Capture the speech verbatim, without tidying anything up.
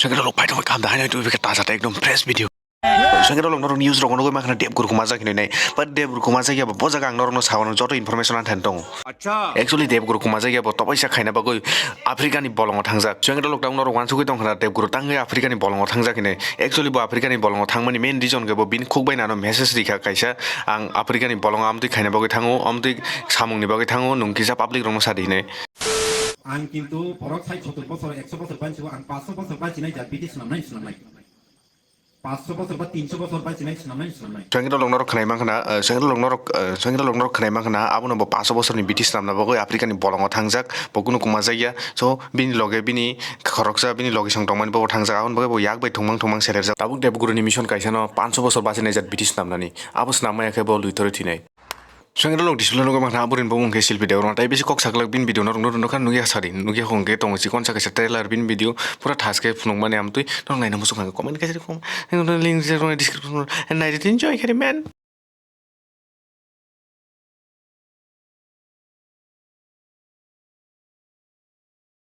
Swngkhe rok phai tongwi kaham da haino twi bikhe taja ta ekdom fresh video. Swngkhe rok norok news rok nugwi mankha Debguru Kumajak hinwi nai. But Debguru Kumajak ya bo jaga ang norokno sawi joto information ang thani tongo. Acha. Actually Debguru Kumajak ya bo topaisa khaina bagwi Africa ni bolongo thangjak. Swngkhe rok tang norok wansugwi tongkha Debguru tangwi Africa ni bolongo thangjak hinwi. Actually bo Africa ni bolongo thangmani main reason khe bo bini khukbai nano message rikha kaisa, ang Africa ni bolongo amtwi khaina bagwi thango, amtwi samungni bagwi thango, nwng kisa public rokno sadi hinwi. Ang kintu borok sait sotor bosor, ekso bosor bansi o, ang paanso bosor bansi nai jat biti swnamnai swnamnai. Paanso bosor ba tinso bosor bansi nai swnamnai swnamnai. Swngkhe rok norok khwnai mankha na, eh, swngkhe rok norok, eh, swngkhe rok norok khwnai mankha na, abono bo paanso bosorni biti swnamna bagwi Africa ni bolongo thangjak, bo kunu kumajakya. So bini loge bini khoroksa bini logisong tongmani bo thangjak, aboni bagwi bo yak bai thwngmang thwngmang selerjak. Tabuk Debguru ni mission kaisa no paanso bosor bachinaijak biti swnamnani, abo swnam maya khe bo luithorwi thwinai. Swngkhe rok display nugwi mankha, aburini bumung khe Silpi Debbarma, tai bisi kok saklak bini video norok nukha, nukya sadi, nukya hwnkhe tongo chikon sa kaisa trailer bini video, pura thas khe phunukmani amtwi, norok naina muchung kha comment kaisa comment, link description, naidi enjoy khe man.